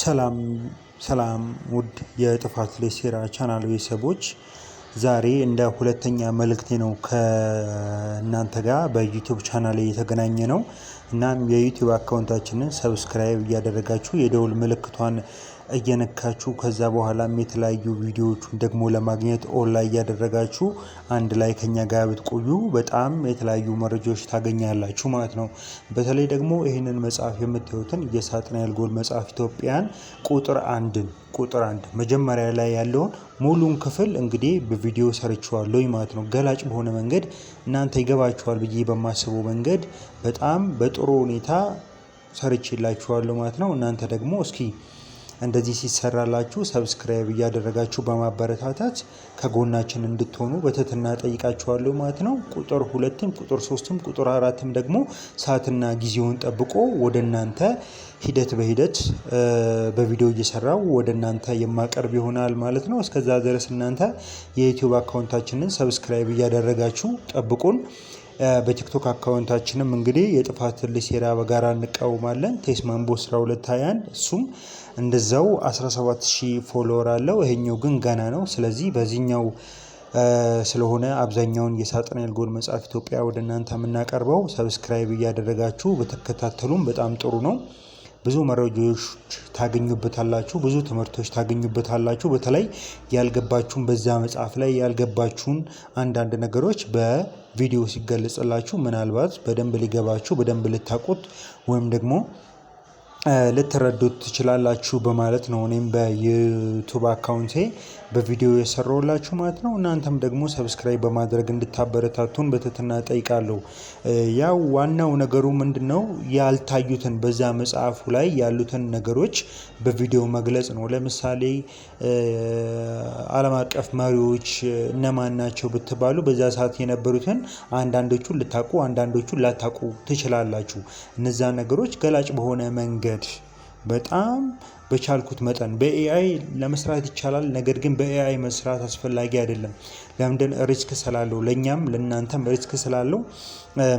ሰላም ሰላም ውድ የጥፋት ልጅ ሴራ ቻናል ቤተሰቦች፣ ዛሬ እንደ ሁለተኛ መልእክቴ ነው ከእናንተ ጋር በ YouTube channel የተገናኘነው። እናም የ YouTube account ኣችንን subscribe እያደረጋችሁ፣ የደውል ምልክቷን እየነካችሁ፣ ከዛ በኋላም የተለያዩ ቪዲዮዎቹን ደግሞ ለማግኘት all ላይ እያደረጋችሁ አንድ ላይ ከኛ ጋር ብትቆዩ በጣም የተለያዩ መረጃዎች ታገኛላችሁ ማለት ነው። በተለይ ደግሞ ይህንን መጽሐፍ የምታዩትን የሳጥናኤል ጎል መጽሐፍ ኢትዮጵያን ቁጥር 1 መጀመሪያ ላይ ያለውን ሙሉን ክፍል እንግዲህ በቪዲዮ ሰርቼዋለሁ ማለት ነው። ገላጭ በሆነ መንገድ፣ እናንተ ይገባችኋል ብዬ በማስበው መንገድ በጣም በጥሩ ሁኔታ ሰርቼላችኋለሁ ማለት ነው። እናንተ ደግሞ እስኪ እንደዚህ ሲሰራላችሁ subscribe እያደረጋችሁ በማበረታታት ከጎናችን እንድትሆኑ በትህትና ጠይቃችኋለሁ ማለት ነው። ቁጥር 2ም፣ ቁጥር 3ም፣ ቁጥር 4ም ደግሞ ሰዓትና ጊዜውን ጠብቆ ወደ እናንተ ሂደት በሂደት በቪዲዮ እየሰራው ወደ እናንተ የማቀርብ ይሆናል ማለት ነው። እስከዛ ድረስ እናንተ የ YouTube account ኣችንን subscribe እያደረጋችሁ ጠብቁን። በ TikTok account ኣችንም እንግዲህ የጥፋት ልጅ ሴራ በጋራ እንቃወማለን፣ ቴስማንቦ 1221፣ እሱም እንደዛው 17,000 follower አለው። ይሄኛው ግን ገና ነው። ስለዚህ በዚህኛው ስለሆነ አብዛኛውን የሳጥናኤል ጎል መጽሐፍ ኢትዮጵያ ወደ እናንተ የምናቀርበው፣ subscribe እያደረጋችሁ ብትከታተሉም በጣም ጥሩ ነው። ብዙ መረጃዎች ታገኙበታላችሁ፣ ብዙ ትምህርቶች ታገኙበታላችሁ። በተለይ ያልገባችሁን፣ በዛ መጽሐፍ ላይ ያልገባችሁን አንዳንድ ነገሮች በቪዲዮ ሲገለጽላችሁ ምናልባት በደንብ ሊገባችሁ፣ በደንብ ልታውቁት ወይም ደግሞ ልትረዱት ትችላላችሁ በማለት ነው እኔም በ YouTube account ኤ በቪዲዮ የሰራሁላችሁ ማለት ነው። እናንተም ደግሞ subscribe በማድረግ እንድታበረታቱን በትህትና እጠይቃለሁ። ያው ዋናው ነገሩ ምንድነው? ያልታዩትን፣ በዛ መጽሐፉ ላይ ያሉትን ነገሮች በቪዲዮ መግለጽ ነው። ለምሳሌ ዓለም አቀፍ መሪዎች እነማን ናቸው ብትባሉ በዛ ሰዓት የነበሩትን አንዳንዶቹን ልታውቁ፣ አንዳንዶቹን ላታውቁ ትችላላችሁ። እነዛ ነገሮች ገላጭ በሆነ መንገድ በጣም በቻልኩት መጠን በ AI ለመስራት ይቻላል። ነገር ግን በ AI መስራት አስፈላጊ አይደለም። ለምንድን? Risk ስላለው፣ ለእኛም ለእናንተም risk ስላለው፣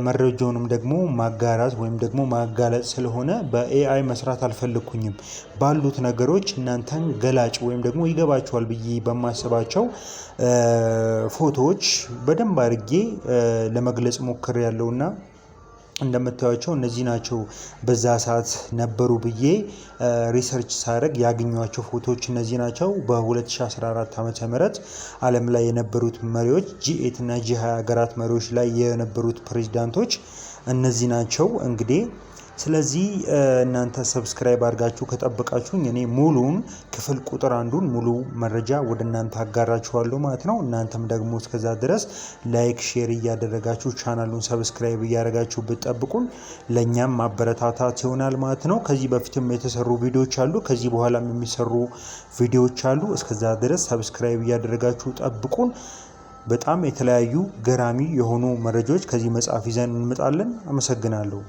መረጃውንም ደግሞ ማጋራት ወይም ደግሞ ማጋለጥ ስለሆነ በ AI መስራት አልፈለግኩኝም። ባሉት ነገሮች እናንተን ገላጭ ወይም ደግሞ ይገባችኋል ብዬ በማስባቸው ፎቶዎች በደንብ አድርጌ ለመግለጽ ሞክሬያለሁና እንደምታዩቸው እነዚህ ናቸው። በዛ ሰዓት ነበሩ ብዬ research ሳደርግ ያገኘኋቸው ፎቶዎች እነዚህ ናቸው። በ2014 ዓ.ም. ዓለም ላይ የነበሩት መሪዎች፣ G8 እና G20 ሀገራት መሪዎች ላይ የነበሩት ፕሬዚዳንቶች እነዚህ ናቸው እንግዲህ። ስለዚህ እናንተ subscribe አድርጋችሁ ከጠበቃችሁኝ እኔ ሙሉውን ክፍል ቁጥር 1ን ሙሉ መረጃ ወደ እናንተ አጋራችኋለሁ ማለት ነው። እናንተም ደግሞ እስከዛ ድረስ like፣ share እያደረጋችሁ፣ ቻናሉን subscribe እያደረጋችሁ ብትጠብቁን ለእኛም ማበረታታት ይሆናል ማለት ነው። ከዚህ በፊትም የተሰሩ ቪዲዮዎች አሉ። ከዚህ በኋላም የሚሰሩ ቪዲዮዎች አሉ። እስከዛ ድረስ subscribe እያደረጋችሁ ጠብቁን። በጣም የተለያዩ ገራሚ የሆኑ መረጃዎች ከዚህ መጽሐፍ ይዘን እንመጣለን። አመሰግናለሁ።